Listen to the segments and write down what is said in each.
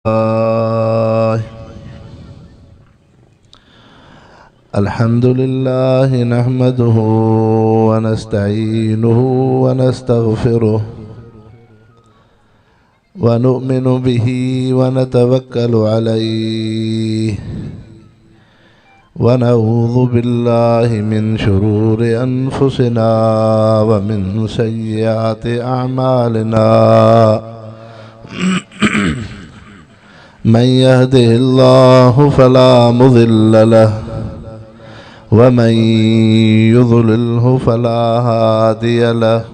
الله الحمد لله نحمده ونستعينه ونستغفره ونؤمن به ونتوكل عليه ونعوذ بالله من شرور أنفسنا ومن سيئات أعمالنا من يهده الله فلا مضل له ومن يضلله فلا هادي له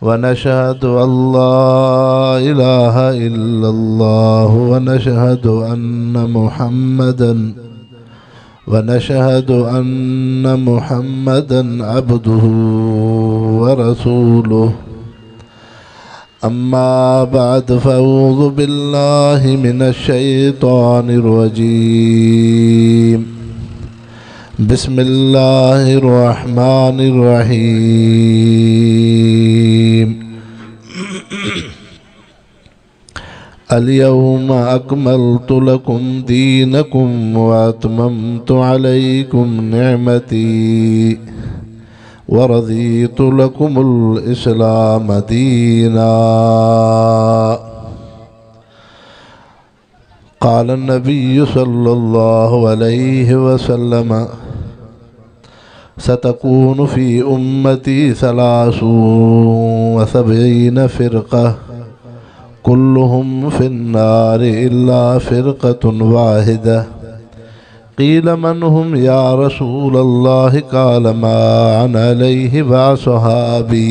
ونشهد أن لا إله إلا الله ونشهد أن محمدا ونشهد أن محمدا عبده ورسوله أما بعد فأعوذ بالله من الشيطان الرجيم بسم الله الرحمن الرحيم اليوم أكملت لكم دينكم وأتممت عليكم نعمتي ورضيت لكم الإسلام دينا قال النبي صلى الله عليه وسلم ستكون في أمتي 73 فرقة كلهم في النار إلا فرقة واحدة قيل من هم يا رسول الله قال ما عن عليه وصحابي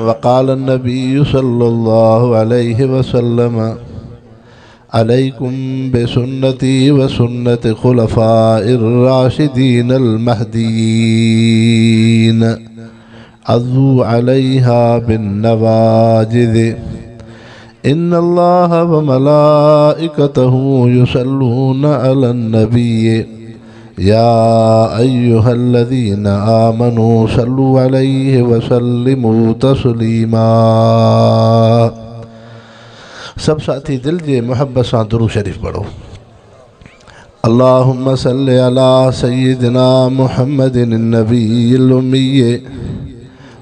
وقال النبي صلى الله عليه وسلم عليكم بسنتي وسنة خلفاء الراشدين المهديين عضوا عليها بالنواجذ إن الله وملائكته يصلون على النبي يا أيها الذين آمنوا صلوا عليه وسلموا تسليما سڀ ساٿي دل جي محبت سان درود شريف پڙهو اللهم صل على سيدنا محمد النبي الأمي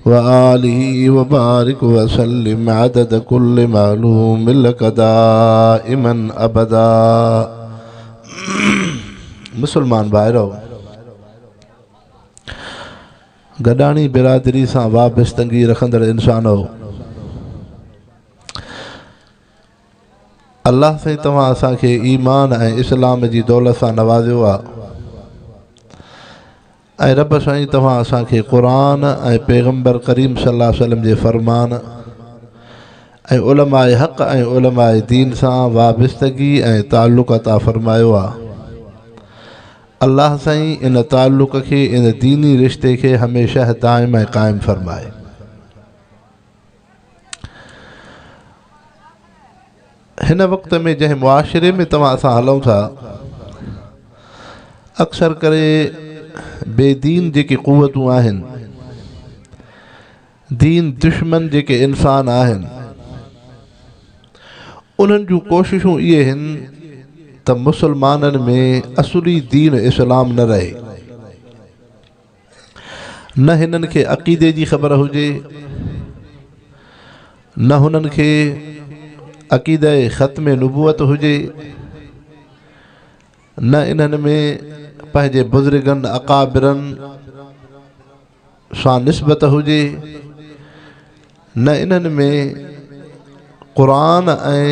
وآله وبارك وسلم عدد كل معلوم لك دائما أبدا مسلمان ڀائرو گڏاڻي برادري سان وابستگي رکندڙ انسانو الله سائين توهان اسان کي ايمان ۽ اسلام جي دولت سان نوازيو آ ۽ رب سائين توهان اسان کي قرآن ۽ پيغمبر ڪريم صلي الله عليه وسلم جي فرمان ۽ علماء حق ۽ علماء دين سان وابستگي ۽ تعلق عطا فرمايو آ الله سائين ان تعلق کي ان ديني رشتي کي هميشه دائم ۽ قائم فرمائي هن وقت ۾ جنهن معاشري ۾ توهان اسان هلون ٿا اڪثر ڪري بي دين جيڪي قوتون آهن دين دشمن جيڪي انسان آهن انهن جون ڪوششون اهي آهن ته مسلمانن ۾ اصلي دين اسلام نه رهي نه هنن کي عقيدي جي خبر هجي، نه هنن کي عقيده ختم نبوت هجي، نه انهن ۾ پنهنجي بزرگن اڪابرن سان نسبت هجي، نه انهن ۾ قرآن ۽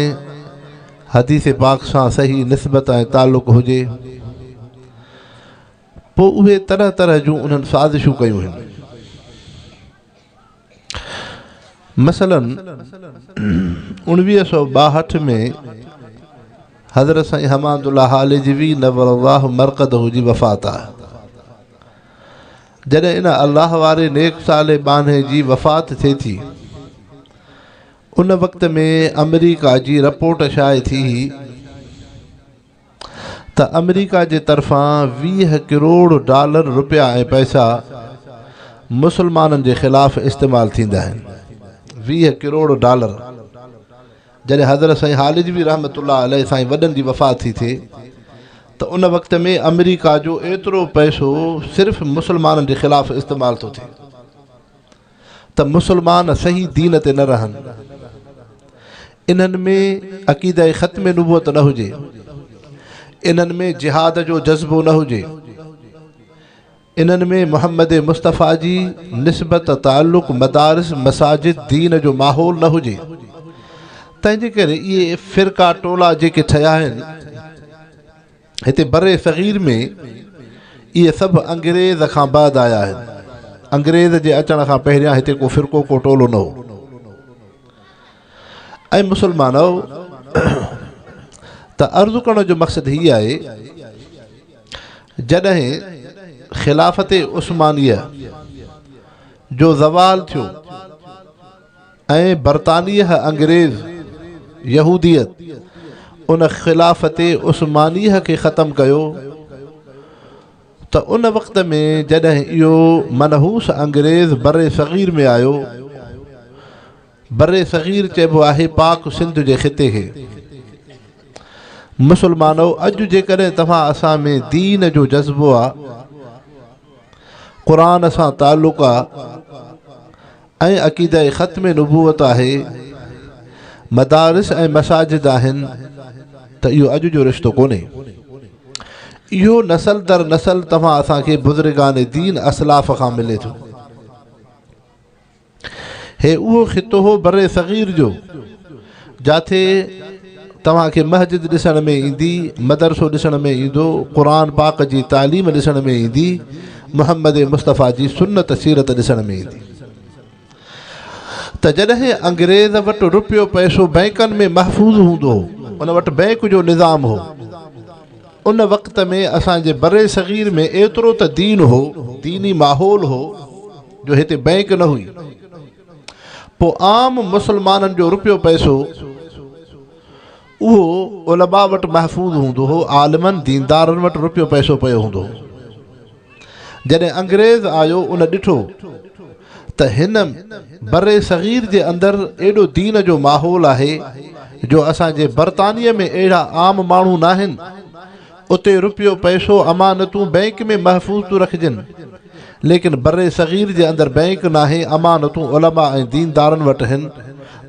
حديث پاڪ سان صحيح نسبت ۽ تعلق هجي. پوء اهي طرح طرح جون انهن سازشون ڪيون هن. مثلاً 1962 ۾ حضرت سائين حماد الله هاليجوي نور الله مرقده جي وفات آهي. جڏهن ان الله واري نيڪ صالح ٻانهي جي وفات ٿئي ٿي ان وقت ۾ آمريڪا جي رپورٽ شايع ٿي هئي ته آمريڪا جي طرفان 20 ڪروڙ ڊالر رپيا ۽ پئسا مسلمانن جي خلاف استعمال ٿيندا آهن 20 ڪروڙ ڊالر. جڏهن حضرت سائين هاليجوي رحمة الله عليه سائين وڏن جي وفات ٿي ٿئي ته ان وقت ۾ آمريڪا جو ايترو پئسو صرف مسلمانن جي خلاف استعمال ٿو ٿئي ته مسلمان صحيح دين تي نه رهن، انهن ۾ عقيده ختم نبوت نه هجي، انهن ۾ جهاد جو جذبو نه هجي، انهن ۾ محمد مصطفيٰ جي نسبت، تعلق، مدارس، مساجد، دين جو ماحول نه هجي. تنهن جي ڪري اهي فرقا ٽولا جيڪي ٺهيا آهن هتي بر صغير ۾ اهي سڀ انگريز کان بعد آيا آهن. انگريز جي اچڻ کان پهريان هتي ڪو فرقو ڪو ٽولو نه هو. ۽ مسلمانؤ! ته عرض ڪرڻ جو مقصد هي آهي جڏهن خلافت عثمانيه جو زوال ٿيو ۽ برطانيه انگريز يهوديت ان خلافت عثمانيه کي ختم ڪيو ته ان وقت ۾ جڏهن اهو منحوس انگريز برصغير ۾ آيو برصغير چئبو آهي پاڪ سنڌ جي خطي کي. مسلمانؤ اڄ جيڪڏهن توهان اسان ۾ دين جو جذبو آ، قرآن سان تعلق آ ۽ عقيده ختم نبوت آهي، مدارس ۽ مساجد آهن ته اهو اڄ جو رشتو ڪونهي. اهو نسل در نسل توهان اسان کي بزرگان دين اسلاف کان ملي ٿو. هي اهو خطو هو برصغير جو، جاٿي توهان کي مسجد ڏسڻ ۾ ايندي، مدرسو ڏسڻ ۾ ايندو، قرآن پاڪ جي تعليم ڏسڻ ۾ ايندي، محمد مصطفيٰ جي سنت سيرت ڏسڻ ۾ ايندي. ته جڏهن انگريز وٽ روپيو پئسو بئنڪن ۾ محفوظ هوندو هو، ان وٽ بئنڪ جو نظام هو، ان وقت ۾ اسان جي برصغير ۾ ايترو ته دين هو، ديني ماحول هو، جو هتي بئنڪ نه هئي. پوء عام مسلمانن جو روپيو پئسو اهو علماء وٽ محفوظ هوندو هو، عالمن، ديندارن وٽ روپيو پئسو پيو هوندو هو. جڏهن انگريز آيو ان ڏٺو ته هن برصغير جي اندر ايڏو دين جو ماحول آهي جو اسان جي برطانيه ۾ اهڙا عام ماڻهو ناهن، اتي روپيو پئسو امانتون بئنڪ ۾ محفوظ ٿيون رکجن ليڪن برصغير جي اندر بئنڪ ناهي امانتون علماء ۽ ديندارن وٽ هن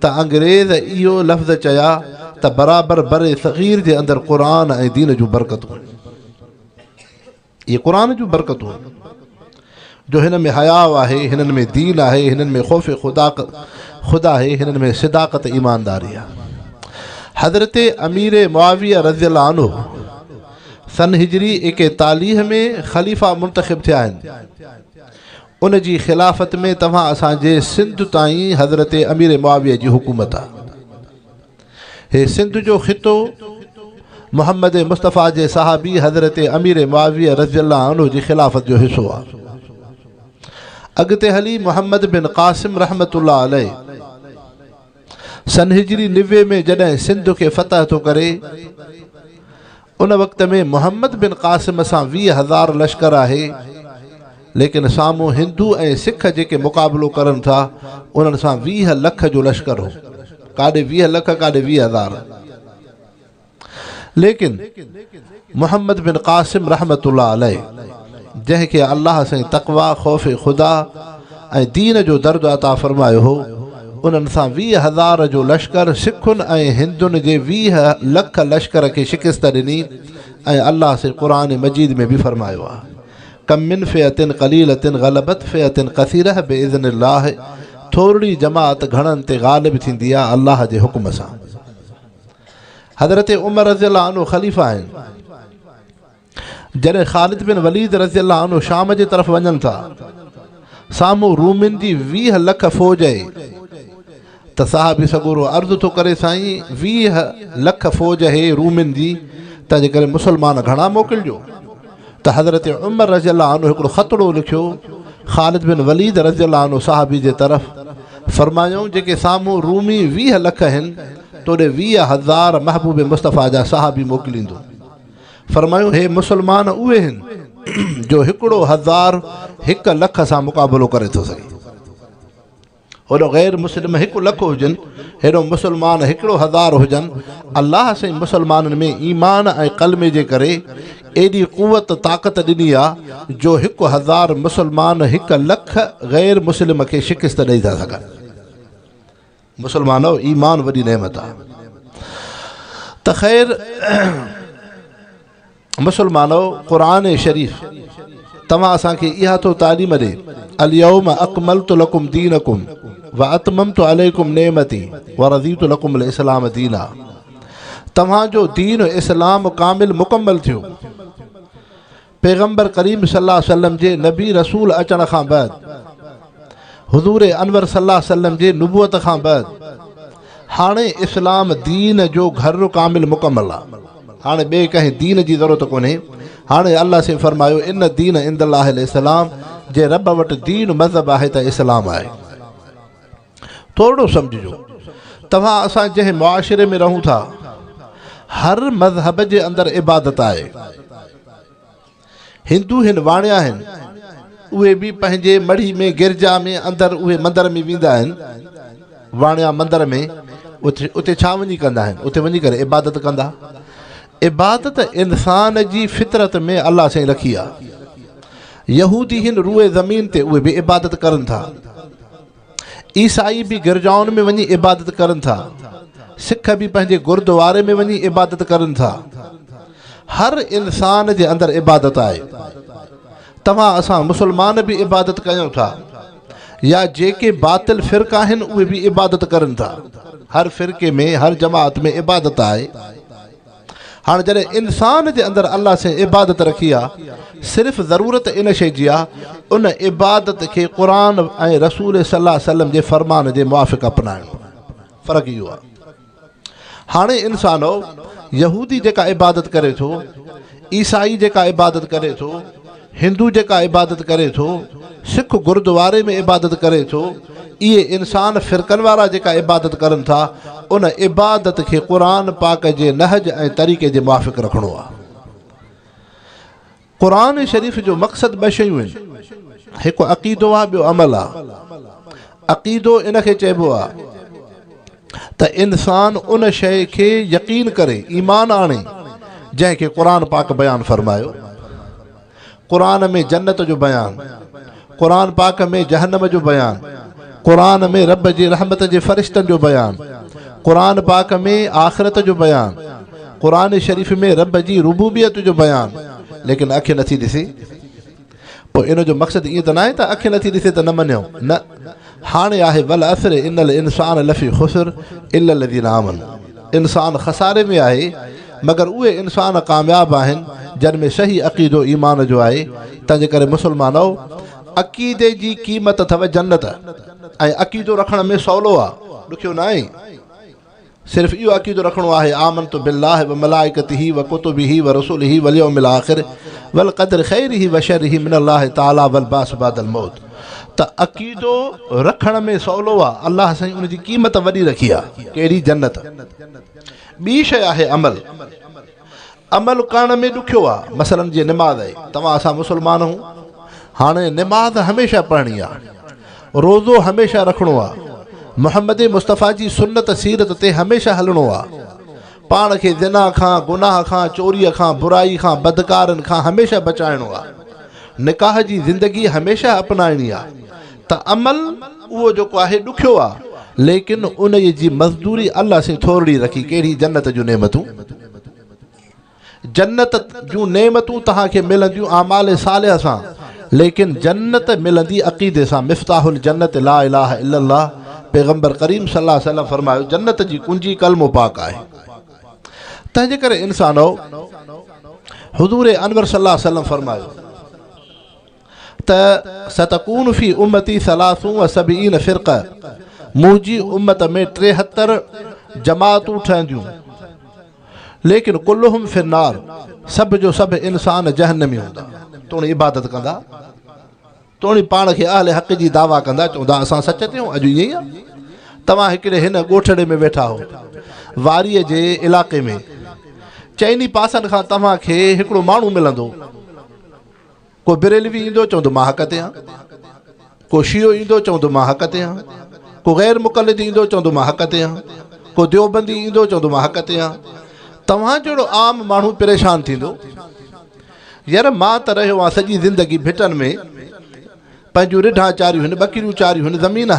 ته انگريز اهو لفظ چيا ته برابر برصغير جي اندر قرآن ۽ دين جون برڪتون اهي قرآن جون برڪتون جو هن ۾ حياء آهي، هنن ۾ دين آهي، هنن ۾ خوف خدا خدا آهي، هنن ۾ صداقت ايمانداري آهي. حضرت امير معاويه رضي الله عنه سن هجري ايڪيتاليهه ۾ خليفه منتخب ٿيا آهن. ان جي خلافت ۾ توهان اسان جي سنڌ تائين حضرت امير معاويه جي حڪومت آهي. هي سنڌ جو خطو محمد مصطفيٰ جي صحابي حضرت امير معاويه رضي الله عنه جي خلافت جو حصو آهي. اڳتي هلي محمد بن قاسم رحمة الله عليه سن هجري 90 ۾ جڏهن سنڌ کي فتح ٿو ڪري ان وقت ۾ محمد بن قاسم سان 20,000 لشڪر آهي، ليڪن سامهون هندو ۽ سک جيڪي مقابلو ڪرن ٿا، انهن سان 20 لک جو لشڪر هو. ڪاڏي 20 لک، ڪاڏي 20,000. ليڪن محمد بن قاسم رحمة الله عليه جنهن کي الله سائين تقويٰ، خوف خدا ۽ دين جو درد عطا فرمايو هو، انهن سان 20,000 جو لشڪر سکن ۽ هندن جي 20 لک لشڪر کي شڪست ڏني ۽ الله سائين قرآن مجيد ۾ به فرمايو آهي ڪم من فئة قليلة غلبت فئة ڪثيرة باذن الله ٿورڙي جماعت گهڻن تي غالب ٿيندي آهي الله جي حڪم سان. حضرت عمر رضي الله عنه خليفه آهن. جڏهن خالد بن وليد رضي الله عنه شام جي طرف وڃن ٿا، سامهون رومين جي 20 لک فوج اهي ته صحابي سڳورو عرض ٿو ڪري سائين 20 لک فوج اهي رومين جي تنهنجي ڪري مسلمان گهڻا موڪلجو ته حضرت عمر رضي الله عنه هڪڙو خطڙو لکيو خالد بن وليد رضي الله عنه صحابي جي طرف فرمايائون جيڪي سامهون رومي 20 لک آهن توڏي 20,000 محبوب مصطفيٰ جا صحابي موڪليندو. فرمايو، هي مسلمان اهي هن جو هڪڙو هزار هڪ لک سان مقابلو ڪري ٿو سگهي. هوڏو غير مسلم هڪ لک هجن، هيڏو مسلمان هڪڙو هزار هجن، الله سائين مسلمانن ۾ ايمان ۽ ڪلمي جي ڪري ايڏي قوت طاقت ڏني آ جو هڪ هزار مسلمان هڪ لک غير مسلم کي شڪست ڏئي ٿا سگهن. مسلمانو ايمان وڏي نعمت آ. ته خير مسلمانو قرآن شريف توهان اسان کي اها ٿو تعليم ڏي اليوم اڪملت لڪم دينڪم واتممت عليڪم نعمتي ورضيت لڪم الاسلام دينا توهان جو دين اسلام ڪامل مڪمل ٿيو پيغمبر ڪريم صلي الله عليه وسلم جي نبي رسول اچڻ کان بعد حضور انور صلي الله عليه وسلم جي نبوت کان بعد هاڻي اسلام دين جو گهر ڪامل مڪمل آ هاڻي ٻئي ڪنهن دين جي ضرورت ڪونهي هاڻي الله سائين فرمايو ان دين عند الله الاسلام جي رب وٽ دين مذهب آهي ته اسلام آهي ٿورڙو سمجهجو توهان اسان جنهن معاشري ۾ رهون ٿا هر مذهب جي اندر عبادت آهي هندو هن واڻيا آهن اهي به پنهنجي مڙهي ۾ گرجا ۾ اندر اهي مندر ۾ ويندا آهن واڻيا مندر ۾ اتي ڇا وڃي ڪندا آهن اتي وڃي ڪري عبادت ڪندا عبادت انسان جي فطرت ۾ الله سائين رکي آ يهودي هن روئي زمين تي اهي به عبادت ڪرن ٿا عيسائي به گرجائن ۾ وڃي عبادت ڪرن ٿا، سک به پنهنجي گردواري ۾ وڃي عبادت ڪرن ٿا. هر انسان جي اندر عبادت آهي. توهان اسان مسلمان به عبادت ڪيون ٿا يا جيڪي باطل فرقا آهن اهي به عبادت ڪرن ٿا. هر فرقي ۾ هر جماعت ۾ عبادت آهي. هاڻ جڏهن انسان جي اندر الله سائين عبادت رکي آ صرف ضرورت ان شيء جي آ ان عبادت کي قرآن ۽ رسول صلي الله عليه وسلم جي فرمان جي موافق اپنائڻ فرق اهو آ هاڻي انسانو يهودي جيڪا عبادت ڪري ٿو عيسائي جيڪا عبادت ڪري ٿو هندو جيڪا عبادت ڪري ٿو، سک گردواري ۾ عبادت ڪري ٿو، اهي انسان فرقن وارا جيڪا عبادت ڪرن ٿا، ان عبادت کي قرآن پاڪ جي نهج ۽ طريقي جي موافق رکڻو آهي. قرآن شريف جو مقصد ٻه شيون آهن، هڪ عقيدو آهي ٻيو عمل آهي. عقيدو ان کي چئبو آهي ته انسان ان شيء کي يقين ڪري، ايمان آڻي، جنهن کي قرآن پاڪ بيان فرمايو. قرآن ۾ جنت جو بيان، قرآن پاڪ ۾ جهنم جو بيان، قرآن ۾ رب جي رحمت جي فرشتن جو بيان، قرآن پاڪ ۾ آخرت جو بيان، قرآن شريف ۾ رب جي ربوبيت جو بيان، ليڪن اک نٿي ڏسي. پوء ان جو مقصد ائين ته ناهي ته اک نٿي ڏسي ته نه مڃيو، نه، هاڻي آهي والعصر ان الانسان لفي خسر الا الذين آمنوا انسان خساري ۾ آهي مگر اهي انسان ڪامياب آهن جن ۾ صحيح عقيدو ايمان جو آهي تنهنجي ڪري مسلمانؤ عقيدي جي قيمت اٿو جنت ۽ عقيدو رکڻ ۾ سولو آ ڏکيو ناهي. صرف اهو عقيدو رکڻو آهي، آمنت بالله وملائڪته وڪتبه ورسله واليوم الاخر والقدر خيره وشره من الله تعالي والبعث بعد الموت ته عقيدو رکڻ ۾ سولو آ الله سائين ان جي قيمت وڏي رکي آ ڪهڙي جنت ٻي شيء آهي عمل عمل ڪرڻ ۾ ڏکيو آ مثلا جيئن نماز آهي توهان اسان مسلمان آهيون هاڻي نماز هميشه پڙهڻي آ روزو هميشه رکڻو آ محمد مصطفيٰ جي سنت سيرت تي هميشه هلڻو آ پاڻ کي زنا کان گناهه کان چوريء کان برائي کان بدڪارن کان هميشه بچائڻو آ نڪاح جي زندگي هميشه اپنائڻي آ ته عمل اهو جيڪو آهي ڏکيو آ ليڪن انهيء جي مزدوري الله سين ٿورڙي رکي ڪهڙي جنت جون نعمتون جنت جون نعمتون توهان کي ملنديون اعمال صالح سان ليڪن جنت ملندي عقيدي سان مفتاح الجنت لا اله الا الله پيغمبر ڪريم صلي الله عليه وسلم فرمايو جنت جي ڪنجي ڪلمو پاڪ آهي تنهن جي ڪري انسانو حضور انور صلي الله عليه وسلم فرمايو ته ستڪون في امتي ثلاثون و سبعين فرقه منهنجي امت ۾ 73 جماعتون ٺهنديون ليڪن ڪلهم في النار سڀ جو سڀ انسان جهنمي هوندا توڻي عبادت ڪندا توڻي پاڻ کي اهل حق جي دعويٰ ڪندا چوندا اسان سچ تي آهيون اڄ ائين ئي آهي توهان هڪڙي هن ڳوٺڙي ۾ ويٺا هو واريء جي علائقي ۾ چئني پاسن کان توهان کي هڪڙو ماڻهو ملندو ڪو بريلوي ايندو چوندو مان حق تي آهيان، ڪو شيعو ايندو چوندو مان حق تي آهيان، ڪو غير مقلد ايندو چوندو مان حق تي آهيان، ڪو ديوبندي ايندو چوندو مان حق تي آهيان. توهان جهڙو عام ماڻهو پريشان ٿيندو، يار مان ته رهيو آهيان سڄي زندگي ڀٽن ۾، پنهنجون رڍان چاريون هن، ٻڪريون چاريون هن، زمين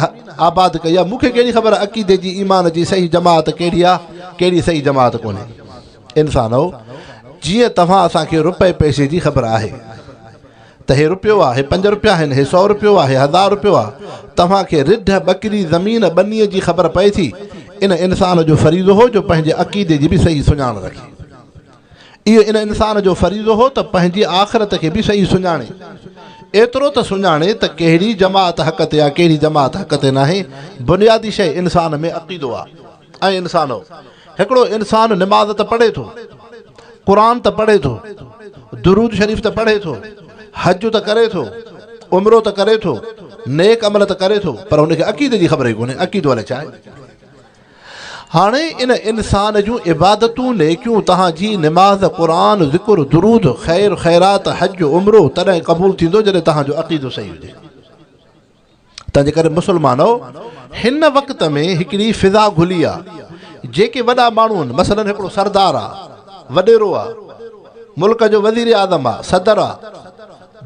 آباد ڪئي آهي، مون کي ڪهڙي خبر عقيدي جي ايمان جي صحيح جماعت ڪهڙي آهي، ڪهڙي صحيح جماعت ڪونهي. انسانؤ! جيئن توهان اسان کي رپئي پئسي جي خبر آهي ته هي رپيو آهي، هي پنج رپيا آهن، هي سئو رپيو آهي، هي هزار رپيو آهي، توهان کي رڍ، ٻڪري، زمين، ٻنيء جي خبر پئي ٿي. ان انسان جو فريضو هو جو پنهنجي عقيدي جي به صحيح سڃاڻ رکي. اهو ان انسان جو فريضو هو ته پنهنجي آخرت کي به صحيح سڃاڻي. ايترو ته سڃاڻي ته ڪهڙي جماعت حق تي آهي، ڪهڙي جماعت حق تي ناهي. بنيادي شيء انسان ۾ عقيدو آهي. اي انسانؤ! هڪڙو انسان نماز ته پڙهي ٿو، قرآن ته پڙهي ٿو، درود شريف ته پڙهي ٿو، حج ته ڪري ٿو، عمرو ته ڪري ٿو، نيڪ عمل ته ڪري ٿو، پر هن کي عقيدي جي خبر ئي ڪونهي، عقيدو الائي ڇا آهي؟ هاڻي ان انسان جون عبادتون، نيڪيون، توهان جي نماز، قرآن، ذڪر، درود، خير، خيرات، حج، عمرو تڏهن قبول ٿيندو جڏهن توهان جو عقيدو صحيح هجي. تنهنجي ڪري مسلمانؤ! هن وقت ۾ هڪڙي فضا گهلي آ، جيڪي وڏا ماڻهو آهن، مثلاً هڪڙو سردار آ، وڏيرو آ، ملڪ جو وزيراعظم آ، صدر آ،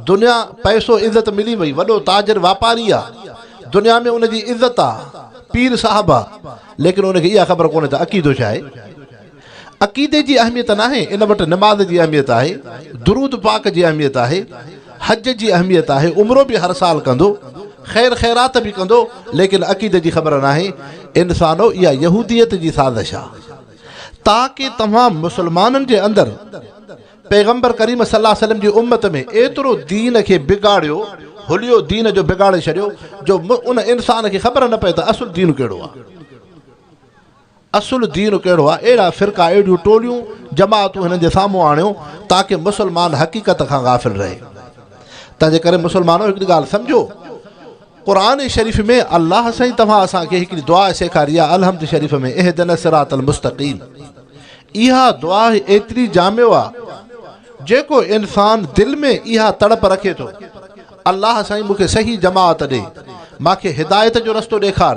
دنيا پئسو عزت ملي وئي، وڏو تاجر واپاري آ، دنيا ۾ ان جي عزت آ، پير صاحب آ، ليڪن ان کي اها خبر ڪونهي ته عقيدو ڇا آهي؟ عقيدي جي اهميت ناهي، ان وٽ نماز جي اهميت آهي، درود پاڪ جي اهميت آهي، حج جي اهميت آهي، عمرو به هر سال ڪندو، خير خيرات به ڪندو، ليڪن عقيدي جي خبر ناهي. انسانو اها يهوديت جي سازش آ تاڪه توهان مسلمانن جي اندر پيغمبر ڪريم صلي الله عليه وسلم جي امت ۾ ايترو دين کي بگاڙيو، حليو دين جو بگاڙي ڇڏيو جو ان انسان کي خبر نه پئي ته اصل دين ڪهڙو آ. اصل دين ڪهڙو آهي؟ اهڙا فرقا، اهڙيون ٽوليون، جماعتون هنن جي سامهون آڻيو تاڪه مسلمان حقيقت کان غافل رهي. تنهنجي ڪري مسلمانو هڪڙي ڳالهه سمجهو، قرآن شريف ۾ الله سائين توهان اسان کي هڪڙي دعا سيکاري آهي الحمد شريف ۾ اهدنا الصراط المستقيم اها دعا ايتري جامع آهي جيڪو انسان دل ۾ اها تڙپ رکي ٿو الله سائين مون کي صحيح جماعت ڏي، مان کي هدايت جو رستو ڏيکار.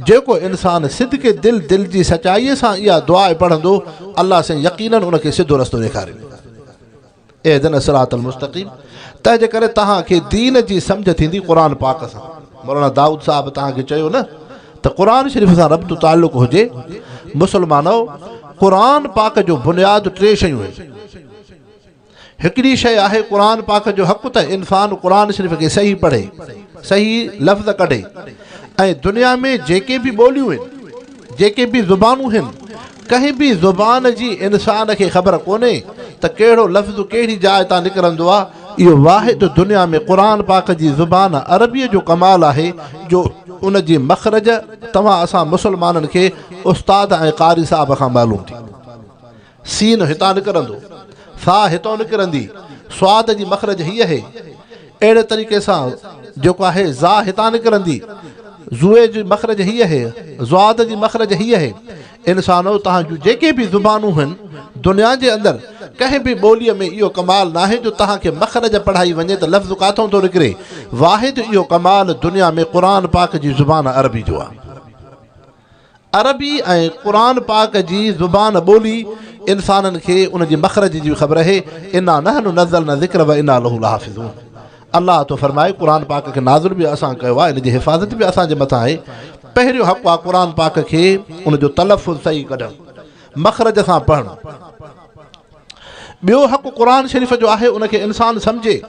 جيڪو انسان صدق دل، دل جي سچائيء سان اها دعا پڙهندو، الله سائين يقيناً ان کي سڌو رستو ڏيکاريندو. اهدنا الصراط المستقيم تنهن جي ڪري توهان کي دين جي سمجهه ٿيندي قرآن پاڪ سان. مولانا دائود صاحب توهان کي چيو نه ته قرآن شريف سان ربط تعلق هجي. مسلمانؤ! قرآن پاڪ جو بنياد ٽي شيون آهن. هڪڙي شيء آهي قرآن پاڪ جو حق ته انسان قرآن شريف کي صحيح پڙهي، صحيح لفظ ڪڍي ۽ دنيا ۾ جيڪي به ٻوليون آهن، جيڪي به زبانون آهن، ڪنهن به زبان جي انسان کي خبر ڪونهي ته ڪهڙو لفظ ڪهڙي جاء تان نڪرندو آهي، اهو واحد دنيا ۾ قرآن پاڪ جي زبان عربيء جو ڪمال آهي جو ان جي مخرج توهان اسان مسلمانن کي استاد ۽ قاري صاحب کان معلوم ٿي. سين هتان نڪرندو، ثا هتان نڪرندي، صاد جي مخرج هيء اهي. اهڙي طريقي سان جيڪو آهي ظا هتان نڪرندي، ظوء جي مخرج هيء اهي، ضاد جي مخرج هيء اهي. انسانو توهان جون جيڪي به زبانون هن دنيا جي اندر ڪنهن به ٻوليء ۾ اهو ڪمال ناهي جو توهان کي مخرج پڙهائي وڃي ته لفظ ڪاٿئون ٿو نڪري. واحد اهو ڪمال دنيا ۾ قرآن پاڪ جي زبان عربي جو آهي. عربي ۽ قرآن پاڪ جي زبان ٻولي انسانن کي ان جي مخرج جي به خبر اهي، انا نحن نزلنا الذڪر وانا له لحافظون الله ٿو فرمائي قرآن پاڪ کي نازل به اسان ڪيو آهي ان جي حفاظت به اسان جي مٿان آهي. پهريون حق آهي قرآن پاڪ کي ان جو تلفظ صحيح ڪڍڻ، مخرج سان پڙهڻ. ٻيو حق قرآن شريف جو آهي ان کي انسان سمجهي.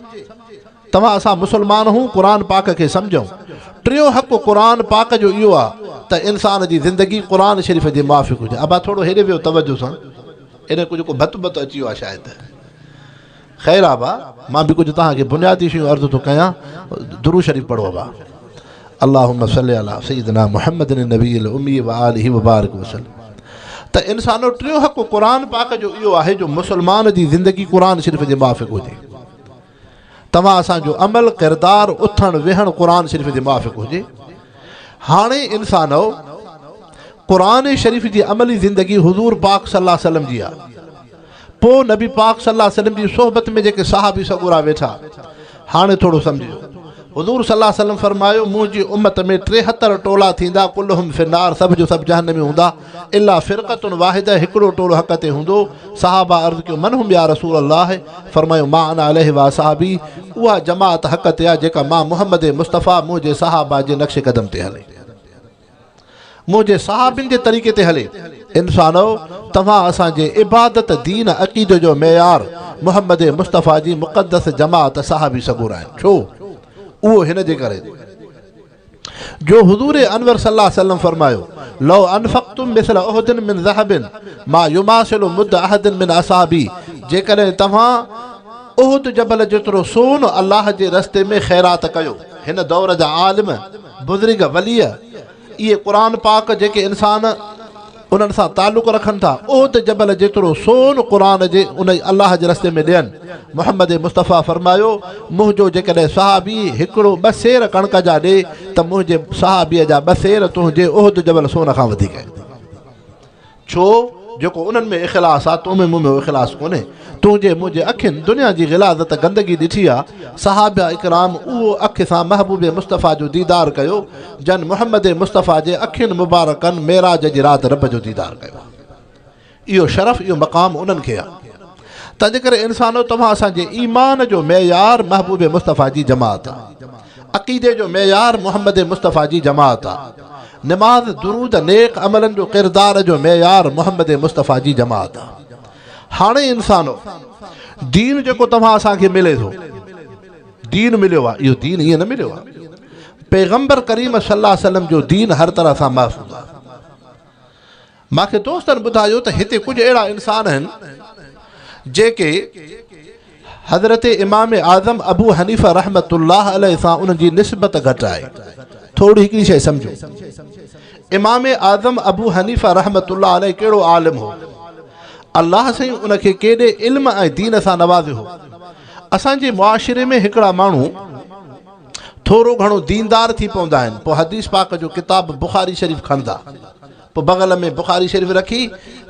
توهان اسان مسلمان هون قرآن پاڪ کي سمجهون. ٽيون حق قرآن پاڪ جو اهو آ ته انسان جي زندگي قرآن شريف جي موافق هجي. ابا ٿورو هيڏي ويهو توجه سان. هيڏي ڪجهه ڪو ڀت ڀت اچي ويو آ شايد. خير آ ابا مان به ڪجهه توهان کي بنيادي شيون عرض ٿو ڪيان. درود شريف پڙهو ابا. اللهم صل علي سيدنا محمد النبي الامي وآله وبارك وسلم. ته انسانو ٽيون حق قرآن پاڪ جو اهو آهي جو مسلمان جي زندگي قرآن شريف جي موافق هجي. توهان اسان جو عمل، ڪردار، اٿڻ ويهڻ قرآن شريف جي موافق هجي. هاڻي انسانؤ! قرآن شريف جي عملي زندگي حضور پاڪ صلي الله عليه وسلم جي آ. پوء نبي پاڪ صلي الله عليه وسلم جي صحبت ۾ جيڪي صحابي سڳورا ويٺا. هاڻي ٿورو سمجهجو. حضور صلي الله عليه وسلم فرمايو، منهنجي امت ۾ 73 ٽولا ٿيندا، ڪلهم في النار، سڀ جو سڀ جهنمي هوندا، الا فرقة واحدة، هڪڙو ٽولو حق تي هوندو. صحابه عرض ڪيو، من هم يا رسول الله؟ فرمايو، ما انا عليه واصحابي، اها جماعت حق تي آهي جيڪا مان محمد مصطفيٰ منهنجي صحابه جي نقش قدم تي هلي. منهنجي صحابين جي طريقي تي هلي. انسانؤ! توهان اسان جي عبادت، دين، عقيدي جو معيار محمد مصطفيٰ جي مقدس جماعت صحابي سڳورا آهن. ڇو؟ اهو هن جي ڪري جو حضور انور صلي الله عليه وسلم فرمايو، لو انفقتم مثل احد من ذهب ما يماثل مد احد من اصحابي جيڪڏهن توهان احد جبل جيترو سون الله جي رستي ۾ خيرات ڪيو. هن دور جا عالم، بزرگ، ولي، اهي قرآن پاڪ جيڪي انسان انهن سان تعلق رکن ٿا، احد جبل جيترو سون قرآن جي ان الله جي رستي ۾ ڏين. محمد مصطفيٰ فرمايو، منهنجو جيڪڏهن صحابي هڪڙو ٻه سير ڪڻڪ جا ڏي ته منهنجي صحابيء جا ٻه سير تنهنجي احد جبل سون کان وڌيڪ آهن. ڇو جيڪو انهن ۾ اخلاص آ، تو ۾ مون ۾ اهو اخلاص ڪونهي. تنهنجي منهنجي اکين دنيا جي غلاظت گندگي ڏٺي آ. صحابه اڪرام اهو اک سان محبوب مصطفيٰ جو ديدار ڪيو، جن محمد مصطفيٰ جي اکين مبارڪن معراج جي رات رب جو ديدار ڪيو آ. اهو شرف اهو مقام انهن کي آ. تنهنجي ڪري انسانو توهان اسان جي ايمان جو معيار محبوب مصطفيٰ جي جماعت آ. عقيدي جو معيار محمد مصطفيٰ جي جماعت آ. نماز، درود، نيڪ عملن جو ڪردار جو معيار محمد مصطفيٰ جي جماعت آ. هاڻي انسانو! دين جيڪو توهان اسان کي ملي ٿو، دين مليو آ، اهو دين ائين نه مليو آ. پيغمبر ڪريم صلي الله عليه وسلم جو دين هر طرح سان محفوظ آ. مان کي دوستن ٻڌايو ته هتي ڪجهه اهڙا انسان آهن جيڪي حضرت امام اعظم ابو حنيفه رحمة الله عليه سان انهن جي نسبت گهٽ آهي. ٿورڙي هڪڙي شيء سمجهو. امام اعظم ابو حنيفه رحمة الله عليه ڪهڙو عالم هو. الله سائين ان کي ڪيڏي علم ۽ دين سان نوازيو هو. اسان جي معاشري ۾ هڪڙا ماڻهو ٿورو گهڻو ديندار ٿي پوندا آهن پوء حديث پاڪ جو ڪتاب بخاري شريف کڻندا. پوء بغل ۾ بخاري شريف رکي،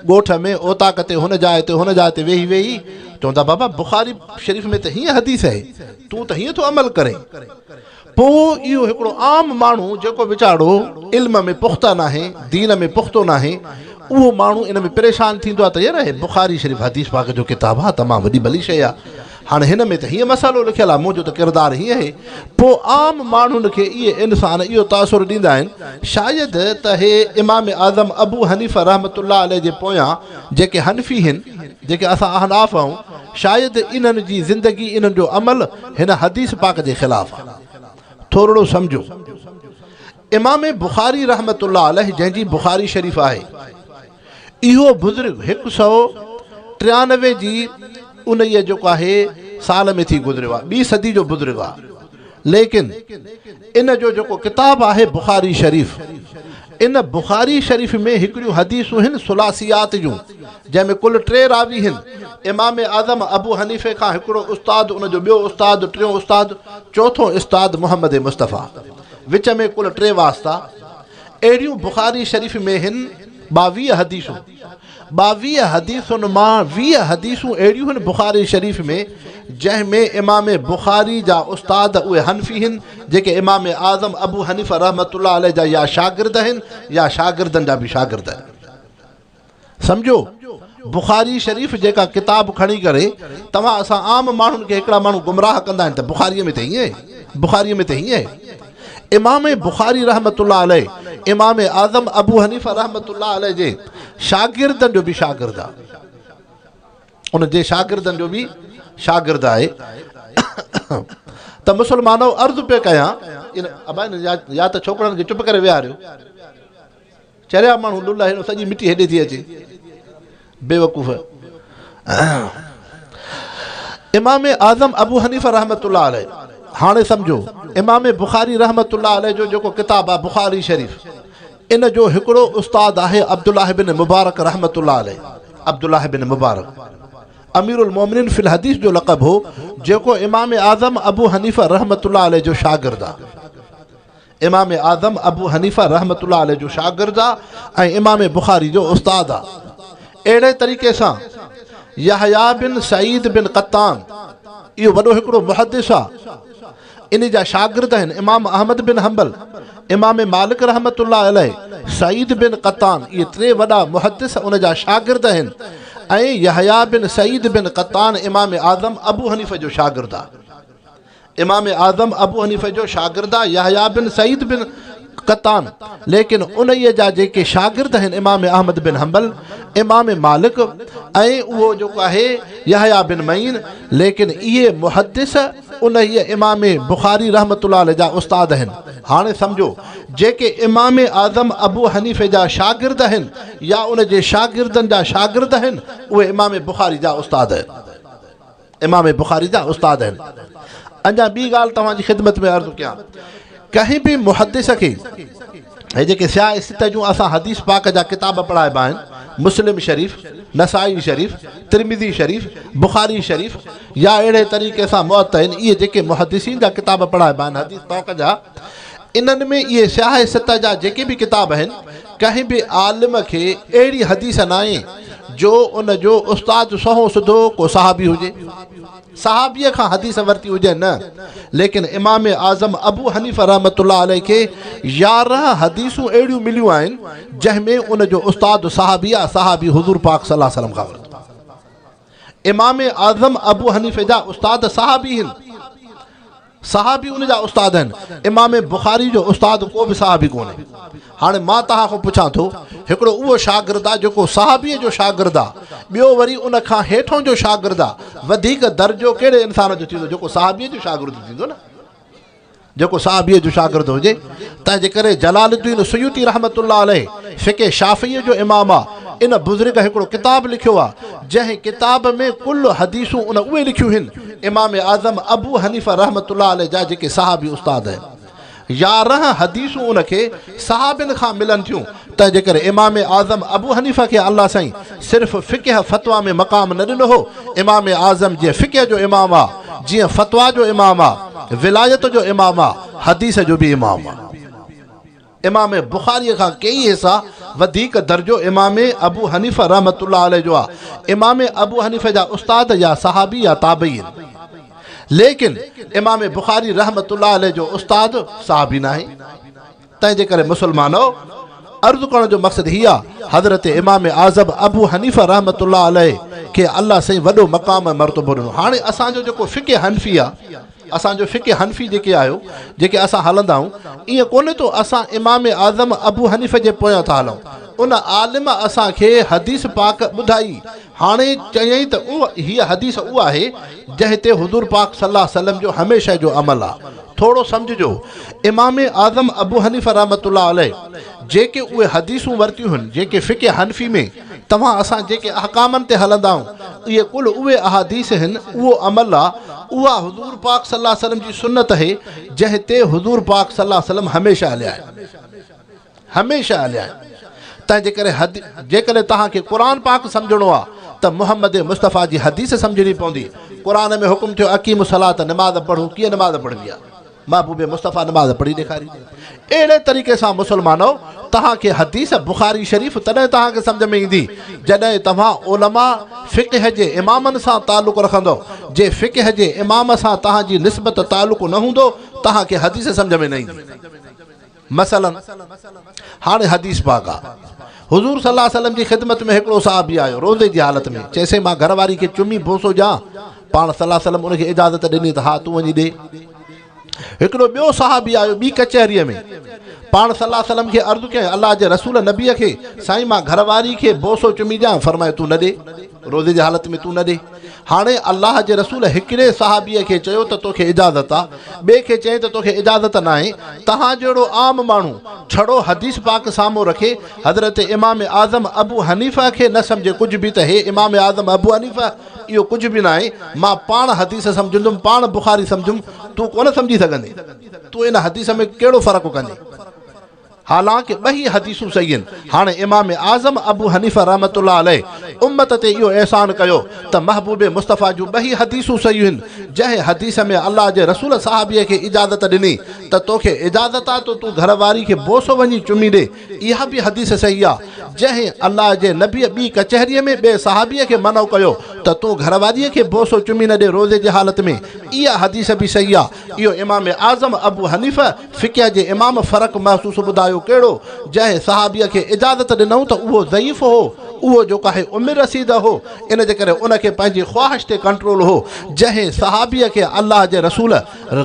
ڳوٺ ۾ اوطاق تي هن جاء تي هن جاء تي ويهي ويهي چوندا بابا بخاري شريف ۾ ته هيئن حديث آهي، تون ته هيئن ٿو عمل ڪرين. پوء اهو هڪڙو عام ماڻهو جيڪو ويچارو علم ۾ پخته ناهي، دين ۾ پختو ناهي، اهو ماڻهو ان ۾ پريشان ٿيندو آهي ته يار هي بخاري شريف حديث پاڪ جو ڪتاب آهي، تمام وڏي ڀلي شيء آهي، هاڻي هن ۾ ته هيئن مسئلو لکيل آهي، منهنجو ته ڪردار هيئن آهي. پوء عام ماڻهن کي اهي انسان اهو تاثر ڏيندا آهن، شايد ته هي امام اعظم ابو حنيفه رحمة الله عليه جي پويان جيڪي حنفي هن، جيڪي اسان احناف آهيون، شايد انهن جي زندگي، انهن جو عمل هن حديث پاڪ جي خلاف آهي. ٿورڙو سمجهو. امام بخاري رحمة الله عليه جنهن جي بخاري شريف آهي، اهو بزرگ هڪ سئو 93 جي انهيء جيڪو آهي سال ۾ ٿي گذريو آهي، ٻي صدي جو بزرگ آهي، ليڪن ان جو جيڪو ڪتاب آهي بخاري شريف، ان بخاري شريف ۾ هڪڙيون حديثون هن ثلاثيات جون، جنهن ۾ ڪل ٽي راوي هن، امام اعظم ابو حنيفه کان هڪڙو استاد، ان جو ٻيو استاد، ٽيون استاد، چوٿون استاد محمد مصطفيٰ، وچ ۾ ڪل ٽي واسطا. اهڙيون بخاري شريف ۾ هن 22 حديثون، 22 حديثن مان 20 حديثون اهڙيون هن بخاري شريف ۾ جنهن ۾ امام بخاري جا استاد اهي حنفي هن جيڪي امام اعظم ابو حنيفه رحمة الله عليه جا يا شاگرد هن يا شاگردن جا به شاگرد هن. سمجهو بخاري شريف جيڪا ڪتاب کڻي ڪري توهان اسان عام ماڻهن کي هڪڙا ماڻهو گمراهه ڪندا آهن ته بخاري ۾ ته هيئن آهي بخاري ۾ ته هيئن آهي امام بخاري رحمت الله عليه امام اعظم ابو حنيفه رحمت الله عليه جي شاگردن جو به شاگرد آهي ان جي شاگردن جو به شاگرد آهي ته مسلمانو عرض پيو ڪيان ان ابا يا ته ڇوڪرن کي چپ ڪري ويهاريو چريا ماڻهو لله هن سڄي مٽي هيڏي ٿي اچي بيوقوف. امام اعظم ابو حنيفه رحمت الله عليه هاڻي سمجهو امام بخاري رحمت الله عليه جو جيڪو ڪتاب آهي بخاري شريف ان جو هڪڙو استاد آهي عبدالله بن مبارڪ رحمت الله عليه عبدالله بن مبارڪ امير المومنين في الحديث جو لقب هو جيڪو امام اعظم ابو حنيفه رحمت الله عليه جو شاگرد آهي امام اعظم ابو حنيفه رحمة الله عليه جو شاگرد آ ۽ امام بخاري جو استاد آ. اهڙي طريقي سان يحيٰ بن سعيد بن قطان اهو وڏو هڪڙو محدث آ. ان جا شاگرد آهن امام احمد بن حنبل، امام مالڪ رحمة الله عليه، سعيد بن قطان، اهي ٽي وڏا محدث ان جا شاگرد آهن ۽ يحيٰ بن سعيد بن قطان امام اعظم ابو حنيفه جو شاگرد آهي. امام اعظم ابو حنيفه جو شاگرد آهي يحيٰ بن سعيد بن قطان، ليڪن انهيء جا جيڪي شاگرد آهن امام احمد بن حنبل، امام مالڪ ۽ اهو جيڪو آهي يحيٰ بن معين، ليڪن اهي محدث انهيء امام بخاري رحمة الله عليه جا استاد آهن. هاڻي سمجهو جيڪي امام اعظم ابو حنيفه جا شاگرد آهن يا ان جي شاگردن جا شاگرد آهن اهي امام بخاري جا استاد آهن. امام بخاري جا استاد آهن. اڃا ٻي ڳالهه توهان جي خدمت ۾ عرض ڪيان ڪنهن به محدث کي هي جيڪي سياح سته جون اسان حديث پاڪ جا ڪتاب پڙهائبا آهن مسلم شريف، نسائي شريف، ترمذي شريف، بخاري شريف يا اهڙي طريقي سان معطا آهن اهي جيڪي محدثين جا ڪتاب پڙهائبا آهن حديث پاڪ جا انهن ۾ اهي سياح سته جا جيڪي به ڪتاب آهن ڪنهن به عالم کي اهڙي حديث ناهي جو ان جو استاد سنئون سڌو ڪو صحابي هجي، صحابيء کان حديث ورتي هجي نه، ليڪن امام اعظم ابو حنيفه رحمة الله عليه کي 11 حديثون اهڙيون مليون آهن جنهن ۾ ان جو استاد صحابي آ، صحابي حضور پاڪ صلي الله عليه وسلم کان ورتو. امام اعظم ابو حنيفه جا استاد صحابي هن. صحابي ان جا استاد آهن. امام بخاري جو استاد ڪو به صحابي ڪونهي. هاڻي مان توهان کان پڇان ٿو، هڪڙو اهو شاگرد آ جيڪو صحابيء جو شاگرد آ، ٻيو وري ان کان هيٺون جو شاگرد آ، وڌيڪ درجو ڪهڙي انسان جو ٿيندو جيڪو صحابيء جو شاگرد ٿيندو نه؟ جيڪو صحابيء جو شاگرد هجي. تنهن جي ڪري جلال الدين سيوطي رحمة الله عليه فقه شافعيء جو امام آ، ان بزرگ هڪڙو ڪتاب لکيو آ، جنهن ڪتاب ۾ ڪل حديثون ان اهي لکيون هن، امام اعظم ابو حنيفه رحمة الله عليه جا جيڪي صحابي استاد آهن. 11 حديثون ان کي صحابين کان ملن ٿيون، تنهن جي ڪري امام اعظم ابو حنيفه کي الله سائين صرف فقه فتويٰ ۾ مقام نه ڏنو هو، امام اعظم جيئن فقه جو امام آ، جيئن فتويٰ جو امام آ، ولايت جو امام آ، حديث جو به امام آ. امام بخاريء کان ڪيئي حصا وڌيڪ درجو امام ابو حنيفه رحمة الله عليه جو آ. امام ابو حنيفه جا استاد يا صحابي يا تابعي آهن. ليڪن امام بخاري رحمة الله عليه جو استاد صحابي ناهي. تنهن جي ڪري مسلمانؤ! عرض ڪرڻ جو مقصد هي آ، حضرت امام اعظم ابو حنيفه رحمة الله عليه کي الله سائين وڏو مقام ۽ مرتبو ڏنو. هاڻي اسان جو جيڪو فقه حنفي آ، اسان جو فقه حنفي جيڪي آهيو، جيڪي اسان هلندا آهيون، ائين ڪونهي ته اسان امام اعظم ابو حنيفه جي پويان ٿا هلون. ان عالم اسان کي حديث پاڪ ٻڌائي، هاڻي چيائين ته هيء حديث اها آهي، جنهن تي حضور پاڪ صلي الله عليه وسلم جو هميشه جو عمل آ. ٿورو سمجهجو، امام اعظم ابو حنيفه رحمة الله عليه جيڪي اهي حديثون ورتيون هن، جيڪي فقه حنفي ۾ توهان اسان جيڪي احڪامن تي هلندا آهيون، اهي ڪل اهي احاديث هن، اهو عمل آ، اها حضور پاڪ صلي الله عليه وسلم جي سنت اهي، جنهن تي حضور پاڪ صلي الله عليه وسلم هميشه هليا آهن. هميشه هليا آهن. تنهن جي ڪري جيڪڏهن توهان کي قرآن پاڪ سمجهڻو آ ته محمد مصطفيٰ جي حديث سمجهڻي پوندي. قرآن ۾ حڪم ٿيو اقيموا الصلاة نماز پڙهو، ڪيئن نماز پڙهبي آ؟ محبوب مصطفيٰ نماز پڙهي ڏيکاري. اهڙي طريقي سان مسلمانؤ توهان کي حديث بخاري شريف تڏهن توهان کي سمجهه ۾ ايندي جڏهن توهان علماء فقه جي امامن سان تعلق رکندؤ. جي فقه جي امام سان توهان جي نسبت تعلق نه هوندو توهان کي حديث سمجهه ۾ نه ايندي. مثلا هاڻي حديث پاڪ آ. حضور صلي الله عليه وسلم جي خدمت ۾ هڪڙو صحابي آيو روزي جي حالت ۾ چيسين مان گهر واري کي چمي بوسو ڏيان پاڻ صلي الله عليه وسلم ان کي اجازت ڏني ته ها تون وڃي ڏي. هڪڙو ٻيو صحابي آيو ٻي ڪچهريء ۾ پاڻ صلي الله عليه وسلم کي عرض ڪيائين الله جي رسول نبي کي سائين مان گهر واري کي بوسو چمي ڏيان فرمايو تون نه ڏي روزي جي حالت ۾ تون نه ڏي. هاڻي الله جي رسول هڪڙي صحابيء کي چيو ته توکي اجازت آ، ٻئي کي چيائين ته توکي اجازت ناهي، توهان جهڙو عام ماڻهو ڇڙو حديث پاڪ سامهون رکي حضرت امام اعظم ابو حنيفه کي نه سمجهي ڪجهه به ته هي امام اعظم ابو حنيفه اهو ڪجهه به ناهي، مان پاڻ حديث سمجهندم، پاڻ بخاري سمجهم، تون ڪونه سمجهي سگهندين، تون ان حديث ۾ ڪهڙو فرق ڪندين؟ حالانڪ ٻئي حديثون صحيح آهن. هاڻي امام اعظم ابو حنيفه رحمة الله عليه امت تي اهو احسان ڪيو ته محبوب مصطفيٰ جون ٻئي حديثون صحيح آهن، جنهن حديث ۾ الله جي رسول صحابي کي اجازت ڏني ته توکي اجازت آ ته تون گهر واري کي بوسو وڃي چمي ڏي، اها به حديث صحيح آ، جنهن الله جي نبيء ٻي ڪچهريء ۾ ٻئي صحابيء کي منع ڪيو ته تون گهر واريء کي بوسو چمي نه ڏي روزي جي حالت ۾، اها حديث به صحيح آ. اهو امام اعظم ابو حنيفه فقه جي امام فرق محسوس ٻڌايو ڪهڙو؟ جنهن صحابيء کي اجازت ڏنائون ته اهو ضعيف هو، اهو جيڪو آهي عمر رسيده هو، ان جي ڪري ان کي پنهنجي خواهش تي ڪنٽرول هو، جنهن صحابيء کي الله جي رسول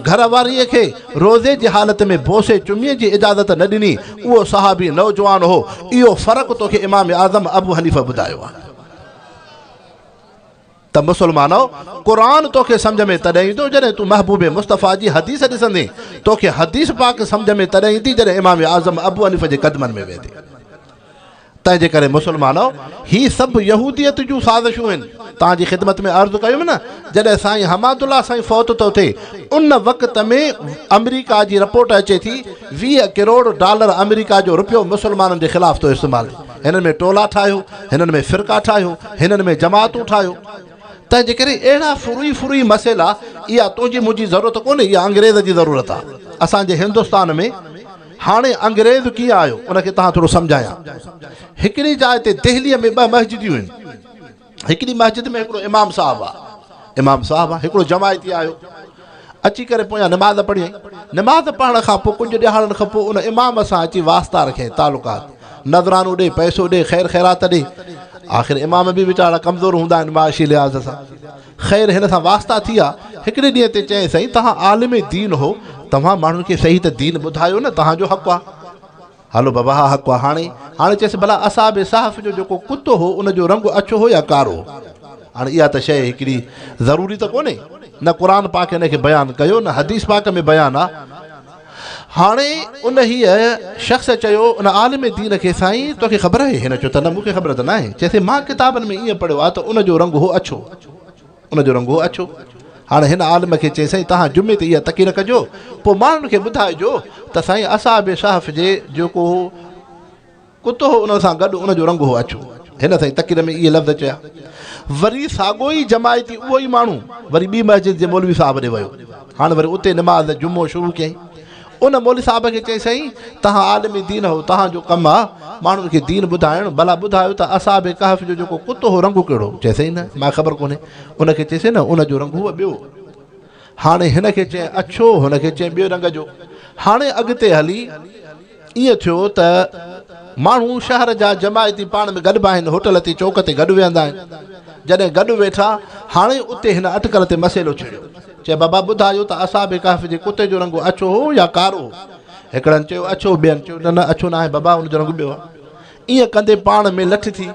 گهر واريء کي روزي جي حالت ۾ بوسي چميء جي اجازت نه ڏني، اهو صحابي نوجوان هو، اهو فرق توکي امام اعظم ابو حنيفه ٻڌايو آهي. ته مسلمانؤ! قرآن توکي سمجهه ۾ تڏهن ايندو جڏهن تون محبوب مصطفيٰ جي حديث ڏسندين، توکي حديث پاڪ سمجهه ۾ تڏهن ايندي جڏهن امام اعظم ابو حنيفه جي قدمن ۾ ويندين. تنهن جي ڪري مسلمانؤ! هي سڀ يهوديت جون سازشون آهن. توهان جي خدمت ۾ عرض ڪيم نه، جڏهن سائين حماد الله سائين فوت ٿو ٿئي، ان وقت ۾ آمريڪا جي رپورٽ اچي ٿي، 20 ڪروڙ ڊالر آمريڪا جو رپيو مسلمانن جي خلاف ٿو استعمال ٿئي. هنن ۾ ٽولا ٺاهيو، هنن ۾ فرقا ٺاهيو، هنن ۾ جماعتون ٺاهيو. تنهن جي ڪري اهڙا فروئي فروئي مسئلا، اها تنهنجي منهنجي ضرورت ڪونهي، اها انگريز جي ضرورت آهي. اسان جي هندستان ۾ هاڻي انگريز ڪيئن آيو، ان کي توهان ٿورو سمجهايان. هڪڙي جاء تي دهليء ۾ ٻه مسجديون آهن. هڪڙي مسجد ۾ هڪڙو امام صاحب آ، امام صاحب آ، هڪڙو جماعتي آيو، اچي ڪري پويان نماز پڙهيائين. نماز پڙهڻ کان پوء ڪجهه ڏهاڙن کان پوء ان امام سان اچي واسطا رکيائين، تعلقات، نذرانو ڏي، پئسو ڏي، خير خيرات ڏي. آخر امام به ويچارا ڪمزور هوندا آهن معاشي لحاظ سان. خير هن سان واسطا ٿي ويا. هڪڙي ڏينهن تي چيائين سائين توهان عالم دين هو، توهان ماڻهن کي صحيح ته دين ٻڌايو نه، توهان جو حق آ. هلو بابا ها حق آ هاڻي هاڻي چيس ڀلا اصحاب صحف جو جيڪو ڪتو هو ان جو رنگ اڇو هو يا ڪارو هو؟ هاڻي اها ته شيء هڪڙي ضروري ته ڪونهي نه قرآن پاڪ ان کي بيان ڪيو نه حديث پاڪ ۾ بيان آ. هاڻي انهيء شخص چيو ان عالم دين کي سائين توکي خبر آهي؟ هن چيو ته نه مون کي خبر ته ناهي. چيس مان ڪتابن ۾ ائين پڙهيو آ ته ان جو رنگ هو اڇو. ان جو رنگ هو اڇو. هاڻي هن عالم کي چيائين، سائين توهان جمعي تي اها تقرير ڪجو، پوء ماڻهن کي ٻڌائجو ته سائين اصحاب صحف جي جيڪو ڪتو هو ان سان گڏ ان جو رنگ هو اڇو. هن سائين تقرير ۾ اهي لفظ چيا. وري ساڳيو ئي جماعتي اهو ئي ماڻهو وري ٻي مسجد جي مولوي صاحب ڏي ويو. هاڻي وري اتي نماز جمعو شروع ڪيائين. ان مولوي صاحب کي چيائين سائين توهان عالم دين هو توهان جو ڪم آ ماڻهن کي دين ٻڌائڻ ڀلا ٻڌايو ته اصحاب ڪهف جو جيڪو ڪتو هو رنگ ڪهڙو هو؟ چيائين سائين نه مان خبر ڪونهي ان کي چيائين نه ان جو رنگ هو ٻيو هاڻي هن کي چيائين اڇو هن کي چيائين ٻيو رنگ جو هاڻي اڳتي هلي ائين ٿيو ته ماڻهو شهر جا جماعتي پاڻ ۾ گڏبا آهن هوٽل تي چوڪ تي گڏ ويهندا آهن جڏهن گڏ ويٺا هاڻي اتي هن اٽڪل تي مسئلو ڇڙيو چي بابا ٻڌايو ته اصحاب ڪهف جي ڪتي جو رنگ اڇو هو يا ڪارو هو؟ هڪڙن چيو اڇو، ٻين چيو نه نه اڇو ناهي بابا ان جو رنگ ٻيو آهي. ائين ڪندي پاڻ ۾ لٺ ٿي،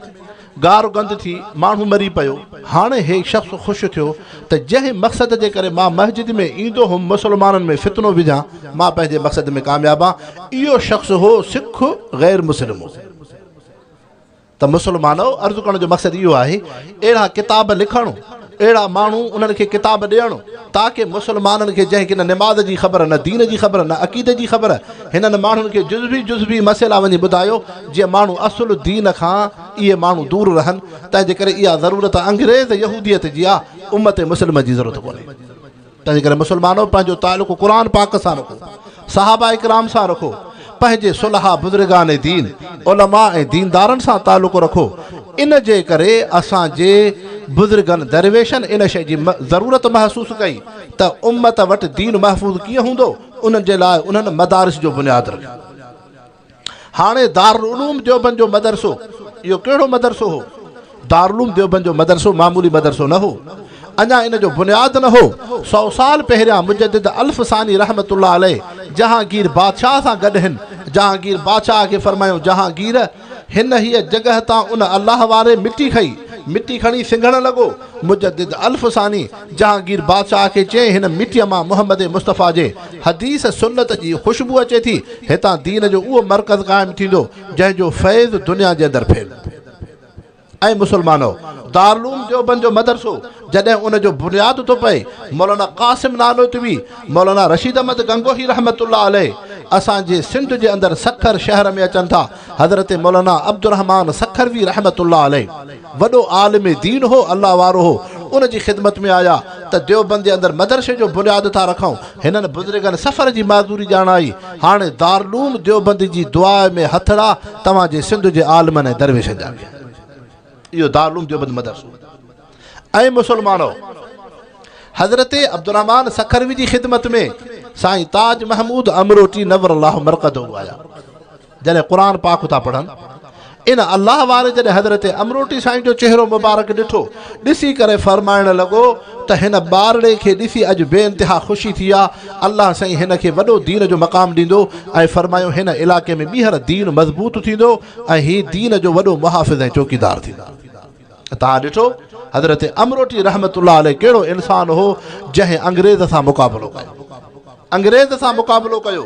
گار گند ٿي، ماڻهو مري پيو. هاڻي هي شخص خوش ٿيو ته جنهن مقصد جي ڪري مان مسجد ۾ ايندو هوم مسلمانن ۾ فتنو وجهان، مان پنهنجي مقصد ۾ ڪامياب آهيان. اهو شخص هو سک غير مسلم هو. ته مسلمانؤ! عرض ڪرڻ جو مقصد اهو آهي، اهڙا ڪتاب لکڻ، اهڙا ماڻهو انهن کي ڪتاب ڏيڻ، تاڪه مسلمانن کي جنهن کي نه نماز جي خبر، نه دين جي خبر، نه عقيدي جي خبر، هنن ماڻهن کي جزوي جزوي مسئلا وڃي ٻڌايو، جيئن ماڻهو اصل دين کان اهي ماڻهو دور رهن، تنهن جي ڪري اها ضرورت انگريز يهوديت جي آ، امت مسلمه جي ضرورت ڪونهي. تنهنجي ڪري مسلمانو پنهنجو تعلق قرآن پاڪ سان رکو، صحابه اڪرام سان رکو، پنهنجي صلحاء بزرگان دين، علماء ۽ ديندارن سان تعلق رکو، ان جي ڪري اسان جي بزرگن درويشن ان شيء جي ضرورت محسوس ڪئي ته امت وٽ دين محفوظ ڪيئن هوندو، ان جي لاء انهن مدارس جو بنياد رکيو. هاڻي دارالعلوم ديوبند جو مدرسو اهو ڪهڙو مدرسو هو؟ دارالعلوم ديوبند جو مدرسو معمولي مدرسو نه هو. اڃا ان جو بنياد نه هو. سئو سال پهريان مجدد الف ثاني رحمة الله عليه جهانگير بادشاهه سان گڏ هن جهانگير بادشاهه کي فرمايو جهانگير! هن هيء جڳهه تان ان الله واري مٽي کنئي. مٽي کڻي سنگهڻ لڳو. مجدد الف ثاني جهانگير بادشاهه کي چيائين هن مٽيء مان محمد مصطفيٰ جي حديث سنت جي خوشبو اچي ٿي، هتان دين جو اهو مرڪز قائم ٿيندو، جنهن جو فيض دنيا جي اندر ڦهلندو. اي مسلمانؤ! دارالعلوم ديوبند جو مدرسو جڏهن ان جو بنياد ٿو پئي، مولانا قاسم نانوتوي، مولانا رشيد احمد گنگوهي رحمة الله عليه اسان جي سنڌ جي اندر سکر شهر ۾ اچن ٿا. حضرت مولانا عبدالرحمان سکروي رحمة الله عليه وڏو عالم دين هو، الله وارو هو، ان جي خدمت ۾ آيا ته ديوبند جي اندر مدرسي جو بنياد ٿا رکون. هنن بزرگن سفر جي معذوري ڄاڻائي. هاڻي دارالعلوم ديوبند جي دعا ۾ هٿڙا توهان جي سنڌ جي عالمن ۽ درويشن جا به. اهو دارالعلوم ديوبند مدرسو. اي مسلمانو! حضرت عبدالرحمان سکروي جي خدمت ۾ سائين تاج محمود امروٽي نور الله مرقده آيا. جڏهن قرآن پاڪ ٿا پڙهن، ان الله واري جڏهن حضرت امروٽي سائين جو چهرو مبارڪ ڏٺو، ڏسي ڪري فرمائڻ لڳو ته هن ٻارڙي کي ڏسي اڄ بي انتها خوشي ٿي آ، الله سائين هن کي وڏو دين جو مقام ڏيندو ۽ فرمايو هن علائقي ۾ ٻيهر دين مضبوط ٿيندو ۽ هي دين جو وڏو محافظ ۽ چوڪيدار ٿيندو. توهان ڏٺو حضرت امروٽي رحمة الله عليه ڪهڙو انسان هو جنهن انگريز سان مقابلو ڪيو. انگريز سان مقابلو ڪيو.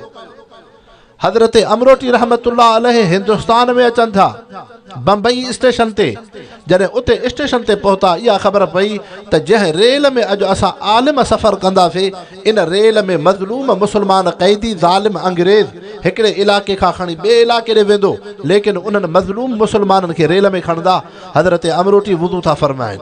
حضرت امروٽي رحمة الله عليه هندستان ۾ اچن ٿا، بمبئي اسٽيشن تي، جڏهن اتي اسٽيشن تي پهتا اها خبر پئي ته جنهن ريل ۾ اڄ اسان عالم سفر ڪنداسي ان ريل ۾ مظلوم مسلمان قيدي ظالم انگريز هڪڙي علائقي کان کڻي ٻئي علائقي ڏي ويندو ليڪن انهن مظلوم مسلمانن کي ريل ۾ کڻندا حضرت امروٽي وضو ٿا فرمائن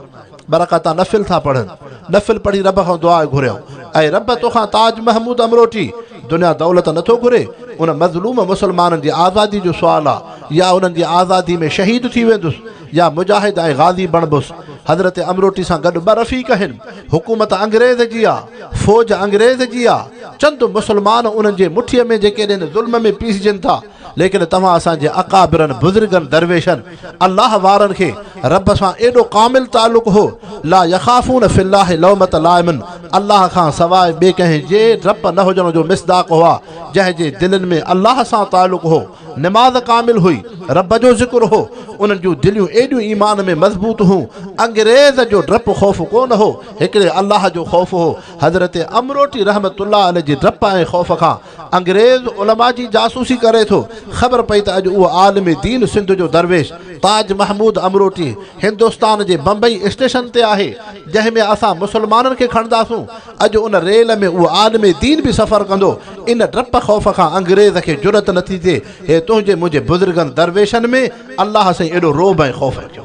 ٻه رڪعتان نفل ٿا پڙهن، نفل پڙهي رب کان دعا گهريائون، اي رب توکان تاج محمود امروٽي دنيا دولت نٿو گهري، ان مظلوم مسلمانن جي آزادي جو سوال آ، يا انهن جي آزادي ۾ شهيد ٿي ويندس يا مجاهد ۽ غازي بڻبس. حضرت امروٽي سان گڏ ٻه رفيق آهن، حڪومت انگريز جي آ، فوج انگريز جي آ، چند مسلمان انهن جي مٺيء ۾ جيڪي ڏين ظلم ۾ پيسجن ٿا، ليڪن توهان اسان جي اڪابرن، بزرگن، درويشن، الله وارن کي رب سان ايڏو ڪامل تعلق هو، لا يخافون في الله لومة لائم، الله کان سواء ٻئي ڪنهن جي ڊپ نه هجڻ جو مصداق هئا، جنهن جي دلين ۾ الله سان تعلق هو، نماز ڪامل هئي، رب جو ذڪر هو، انهن جون دليون ايڏيون ايمان ۾ مضبوط هيون، انگريز جو ڊپ خوف ڪونه هو، هڪڙي الله جو خوف هو، حضرت امروٽي رحمة الله عليه جي ڊپ ۽ خوف کان انگريز علماء جي جاسوسي ڪري ٿو، خبر پئي ته اڄ اهو عالم دين سنڌ جو درويش تاج محمود امروٽي هندستان جي بمبئي اسٽيشن تي آهي، جنهن ۾ اسان مسلمانن کي کڻنداسون، اڄ ان ريل ۾ اهو عالم دين به سفر ڪندو، ان ڊپ خوف کان انگريز کي جرئت نٿي ٿئي، هي تنهنجي منهنجي بزرگن درويشن ۾ الله سائين ايڏو رعب ۽ خوف رکيو.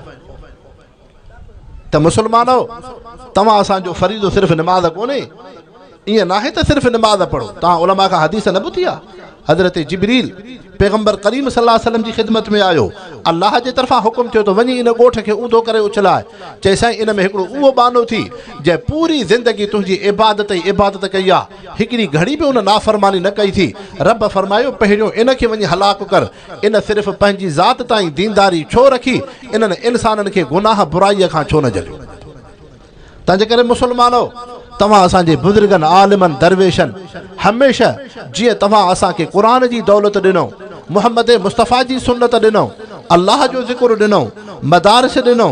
ته مسلمانؤ! توهان اسان جو فريضو صرف نماز ڪونهي، ائين ناهي ته صرف نماز پڙهو، توهان علماء کان حديث نه ٻڌي آ؟ حضرت جبريل پيغمبر ڪريم صلي الله عليه وسلم جي خدمت ۾ آيو، الله جي طرفان حڪم ٿيو ته وڃي ان ڳوٺ کي اونڌو ڪري اڇلاء، چئي سائين ان ۾ هڪڙو اهو ٻانهو ٿي جنهن پوري زندگي تنهنجي عبادت ئي عبادت ڪئي آ، هڪڙي گهڙي به ان نافرماني نه ڪئي ٿي، رب فرمايو پهريون ان کي وڃي هلاڪ ڪر، ان صرف پنهنجي ذات تائين دينداري ڇو رکي، انهن انسانن کي گناهه برائيء کان ڇو نه جهليو؟ تنهنجي ڪري مسلمانؤ! توهان اسان جي بزرگن، عالمن، درويشن هميشه جيئن توهان اسان کي قرآن جي دولت ڏنو، محمد مصطفيٰ جي سنت ڏنو، الله جو ذڪر ڏنو، مدارس ڏنو،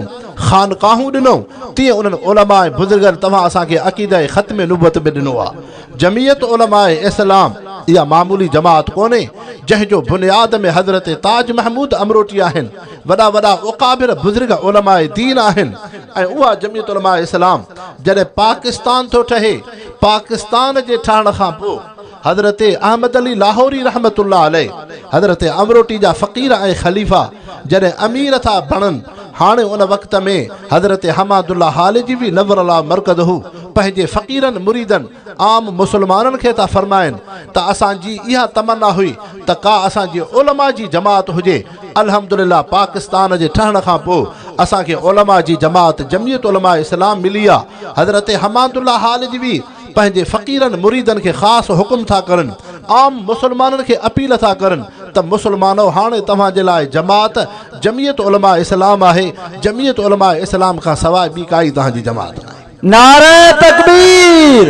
خانقاهون ڏنو، تيئن انهن علماء ۽ بزرگن توهان اسان کي عقيده ختم نبوت به ڏنو آهي. جمعيت علماء اسلام اها معمولي جماعت ڪونهي، جنهن جو بنياد ۾ حضرت تاج محمود امروٽي آهن، وڏا وڏا اڪابر بزرگ علماء دين آهن ۽ اها جمعيت علماء اسلام جڏهن پاڪستان ٿو ٺهي، پاڪستان جي ٺهڻ کان پوء حضرت احمد علي لاهوري رحمة الله عليه حضرت امروٽي جا فقير ۽ خليفا جڏهن امير ٿا بڻن، هاڻي ان وقت ۾ حضرت حماد الله هالجوي نور الله مرقده پنهنجي فقيرن مريدن عام مسلمانن کي ٿا فرمائن ته اسان جي اها تمنا هئي ته ڪا اسان جي علماء جي جماعت هجي الحمدلله پاڪستان جي ٺهڻ کان پوء اسان کي علماء جي جماعت جمعيت علماء اسلام ملي آ حضرت حماد الله هالجوي پنهنجي فقيرن مريدن کي خاص حڪم ٿا ڪرن عام مسلمانن کي اپيل ٿا ڪرن ته مسلمانو هاڻي توهان جي لاء جماعت جمعيت علماء اسلام آهي جمعيت علماء اسلام کان سواء ٻي ڪائي توهان جي جماعت ناهي. نعره تڪبير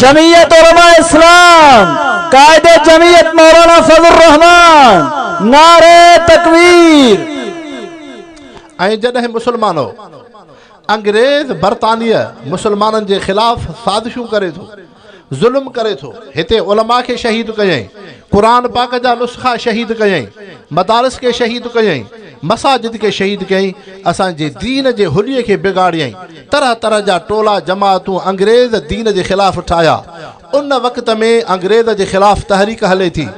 جمعيت علماء اسلام قائد جمعيت مولانا فضل الرحمان نعره تڪبير. ۽ جڏهن مسلمانو انگريز برطانيه مسلمانن جي خلاف سازشون ڪري ٿو ظلم ڪري ٿو هتي علماء کي شهيد ڪيائين قرآن پاڪ جا نسخا شهيد ڪيائين مدارس کي شهيد ڪيائين مساجد کي شهيد ڪيائين اسان جي دين جي حليي کي بگاڙيائين طرح طرح جا ٽولا جماعتون انگريز دين جي خلاف ٺاهيا. ان وقت ۾ انگريز جي خلاف تحريڪ هلي ٿي.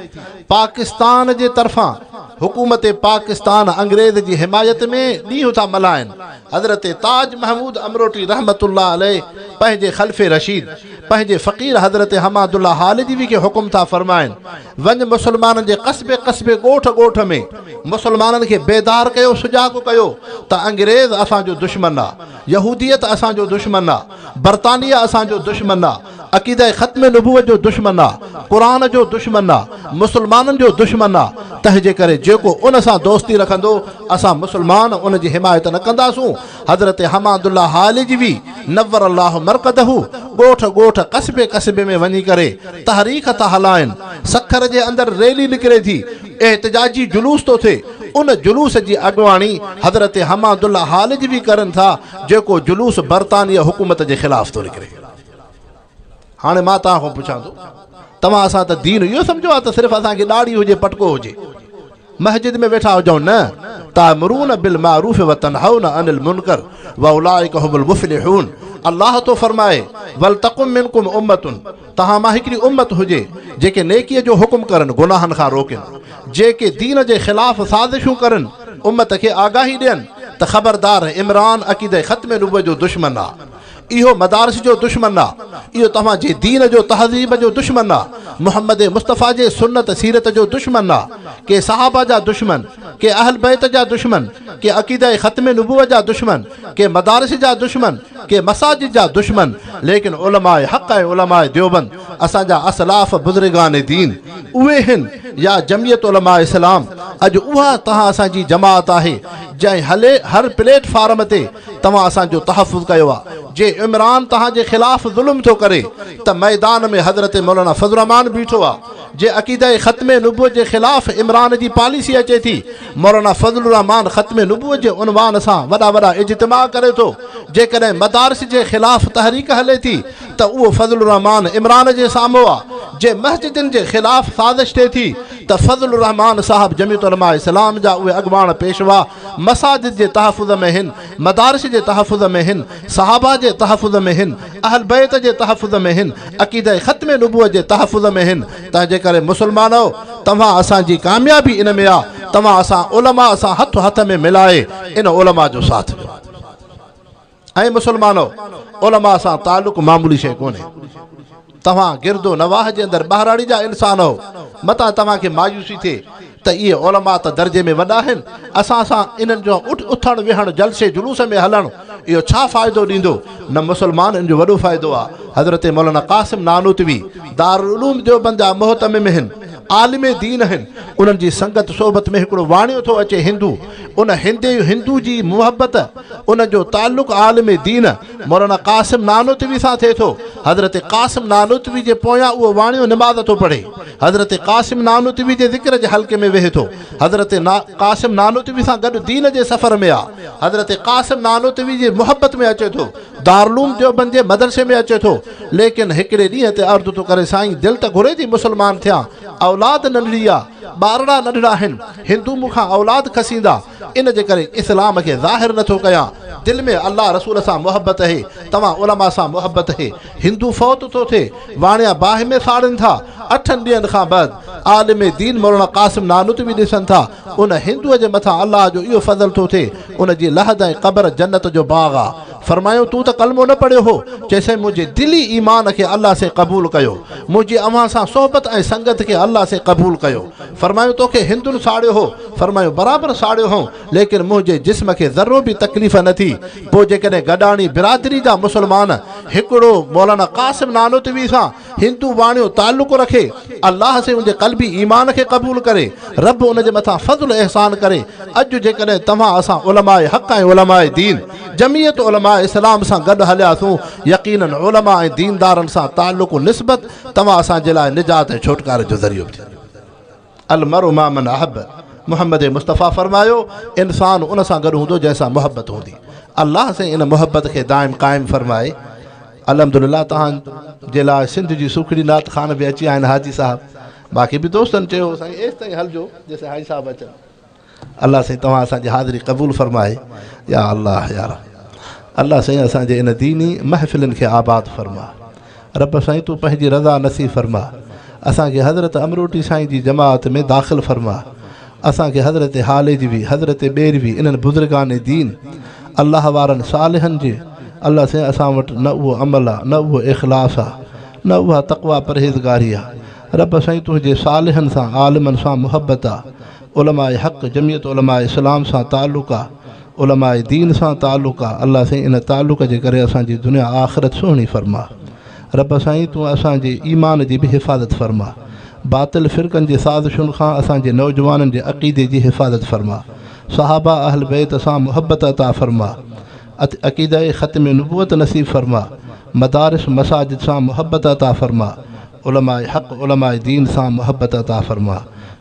پاڪستان جي طرفان حڪومت پاڪستان انگريز جي حمايت ۾ ڏينهن ٿا ملهائن. حضرت تاج محمود امروٽي رحمة الله عليه پنهنجي خلفي رشيد، پنهنجي فقير حضرت حماد الله هاليجوي کي حڪم ٿا فرمائن، وڃ مسلمانن جي قصبي قصبي ڳوٺ ڳوٺ ۾ مسلمانن کي بيدار ڪيو سجاڳ ڪيو ته انگريز اسان جو دشمن آ، يهوديت اسان جو دشمن آ، برطانيه اسان جو دشمن آ، عقيده ختم نبوت جو دشمن آ، قرآن جو دشمن آ، مسلمانن جو دشمن آ، تنهنجي ڪري جيڪو ان سان دوستي رکندو اسان مسلمان ان جي حمايت نه ڪنداسون. حضرت حماد الله هاليجوي نور الله مرقده ڳوٺ ڳوٺ قصبي قصبي ۾ وڃي ڪري تحريڪ ٿا هلائن، سکر جي اندر ريلي نڪري ٿي، احتجاجي جلوس ٿو ٿئي، ان جلوس جي اڳواڻي حضرت حماد الله هاليجوي ڪرن ٿا، جيڪو جلوس برطانيه حڪومت جي خلاف ٿو نڪري. هاڻي مان توهان کان پڇان ٿو، توهان اسان ته دين اهو سمجهيو آهي ته صرف اسان کي ڏاڙهي هجي پٽڪو هجي، مسجد ۾ ويٺا هجون نه، تامرون بالمعروف وتنهون عن المنڪر واولئک هم المفلحون الله ٿو فرمائي ولتقم منڪم امة توهان مان هڪڙي امت هجي جيڪي نيڪي جو حڪم ڪرن گناهن کان روڪين جيڪي دين جي خلاف سازشون ڪرن امت کي آگاهي ڏين ته خبردار عمران عقيده ختم نبوت جو دشمن آ. اهو مدارس جو دشمن آ، اهو توهان جي دين جو تهذيب جو دشمن آ، محمد مصطفيٰ جي سنت سيرت جو دشمن آ، ڪي صحابه جا دشمن، ڪي اهل بيت جا دشمن، ڪي عقيده ختم نبوت جا دشمن، ڪي مدارس جا دشمن، ڪي مساجد جا دشمن، ليڪن علماء حق ۽ علماء ديوبند اسان جا اسلاف بزرگان دين اهي هن يا جمعيت علماء اسلام اڄ اها توهان اسان جي جماعت آهي جنهن هلي هر پليٽ فارم تي توهان اسان جو تحفظ ڪيو آ، جي عمران توهان جي خلاف ظلم ٿو ڪري ته ميدان ۾ حضرت مولانا فضل الرحمان بيٺو آ، جي عقيده ختم نبوت جي خلاف عمران جي پاليسي اچي ٿي، مولانا فضل الرحمان ختم نبوت جي عنوان سان وڏا وڏا اجتماع ڪري ٿو، جيڪڏهن مدارس جي خلاف تحريڪ هلي ٿي ته اهو فضل الرحمان عمران جي سامهون آ، جي مسجدن جي خلاف سازش ٿئي ٿي ته فضل الرحمان صاحب جمعيت علماء اسلام جا اهي اڳواڻ پيشوا مساجد جي تحفظ ۾ هن، مدارس جي تحفظ ۾ هن، صحابه جي تحفظ ۾ هن، اهل بيت جي تحفظ ۾ هن، عقيده ختم نبوت جي تحفظ ۾ هن، تنهنجي ڪري مسلمانؤ! توهان اسان جي ڪاميابي ان ۾ آ، توهان اسان علماء سان هٿ هٿ ۾ ملائي ان علماء جو ساٿ ڏيو. اي مسلمانؤ! علماء سان تعلق معمولي شيء ڪونهي. توهان گرد و نواح جي اندر ٻهراڙي جا انسان هو، متان توهان کي مايوسي ٿئي ته اهي علماء ته درجي ۾ وڏا آهن، اسان سان انهن جو اٿڻ ويهڻ جلسي جلوس ۾ هلڻ اهو ڇا فائدو ڏيندو؟ نه مسلمان ان جو وڏو فائدو آ. حضرت مولانا قاسم نانوتوي دارالعلوم ديوبند جا مهتمم هن، عالم دين هن، انهن جي سنگت صحبت ۾ هڪڙو واڻيو ٿو اچي هندو، ان هندي هندو جي محبت، ان جو تعلق عالم دين مولانا قاسم نانوتوي سان ٿئي ٿو. حضرت قاسم نانوتوي جي پويان اهو واڻيو نماز ٿو پڙهي. حضرت قاسم نانوتوي جي ذڪر جي حلقي ۾ ويهي ٿو. حضرت قاسم نانوتوي سان گڏ دين جي سفر ۾ آ. حضرت قاسم نانوتوي جي محبت ۾ اچي ٿو. دارالعلوم ديوبند جي مدرسي ۾ اچي ٿو. ليڪن هڪڙي ڏينهن تي عرض ٿو ڪري سائين دل ته گهري ٿي مسلمان ٿيان. اولاد ننڍڙي آ. ٻارڙا ننڍڙا آهن. هندو مون کان اولاد کسيندا. ان جي ڪري اسلام کي ظاهر نه ٿو ڪيان، دل ۾ الله رسول سان محبت اهي، توهان علماء سان محبت اهي. هندو فوت ٿو ٿئي، واڻيا باهه ۾ ساڙين ٿا، اٺن ڏينهن کان بعد عالم دين مولانا قاسم نانوتوي ڏسن ٿا، ان هندوء جي مٿان الله جو اهو فضل ٿو ٿئي، ان جي لحد ۽ قبر جنت جو باغ آ. فرمايو تون ته ڪلمو نه پڙهيو هو، چيسين منهنجي دلي ايمان کي الله سين قبول ڪيو، منهنجي اوهان سان صحبت ۽ سنگت کي الله سين قبول ڪيو. فرمايو توکي هندن ساڙيو هو؟ فرمايو برابر ساڙيو هئون، ليڪن منهنجي جسم کي ذرو به تڪليف نه ٿي. پوء جيڪڏهن گڏاڻي برادري جا مسلمان هڪڙو مولانا قاسم نانوتوي سان هندو واڻيو تعلق رکي، الله سين ان جي قلبي ايمان کي قبول ڪري، رب ان جي مٿان فضل احسان ڪري، اڄ جيڪڏهن توهان اسان علماء حق ۽ علماء دين، جمعيت علماء اسلام سان گڏ هلياسون، يقيناً علماء ۽ ديندارن سان تعلق و نسبت توهان اسان جي لاء نجات ۽ ڇوٽڪاري جو ذريعو به ٿيندو. المرء مع من احب، محمد مصطفيٰ فرمايو، انسان ان سان گڏ هوندو جنهن سان محبت هوندي. الله سائين ان محبت کي دائم قائم فرمائي. الحمدلله توهان جي لاء سنڌ جي سوکڙي نعت خوان به اچي ويا آهن حاجي صاحب. باقي به دوستن چيو سائين ايستائين هلجو جيسين حاجي صاحب اچن. الله سائين توهان اسان جي حاضري قبول فرمائي يا الله يا رب الله سائين اسان جي ان ديني محفلن کي آباد فرما. رب سائين تون پنهنجي رضا نصيب فرما. اسان کي حضرت امروٽي سائين جي جماعت ۾ داخل فرما. اسان کي حضرت هاليجوي، حضرت ٻيروي انهن بزرگان دين، الله وارن صالحن جي الله سائين اسان وٽ نه اهو عمل آ، نه اهو اخلاص آ، نه اها تقويٰ پرهيزگاري آ. رب سائين تنهنجي صالحن سان عالمن سان محبت آ. علماء حق، جمعيت علماء اسلام سان تعلق آ. علماء دين سان تعلق آ. الله سائين ان تعلق جي ڪري اسان جي دنيا آخرت سهڻي فرما. رب سائين تون اسان جي ايمان جي به حفاظت فرما. باطل فرقن جي سازشن کان اسان جي نوجوانن جي عقيدي جي حفاظت فرما. صحابه اهل بيت سان محبت عطا فرما. عقيده ختم نبوت نصيب فرما. مدارس مساجد سان محبت عطا فرما. علماء حق علماء دين سان محبت عطا فرما.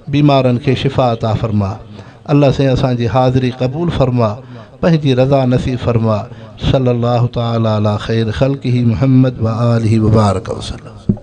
بيمارن کي شفا عطا فرما. الله سائين اسان جي حاضري قبول فرما پنهنجي رضا نصيب فرما صلي الله تعالي علي خير خلقه محمد وآله وبارڪ وسلم.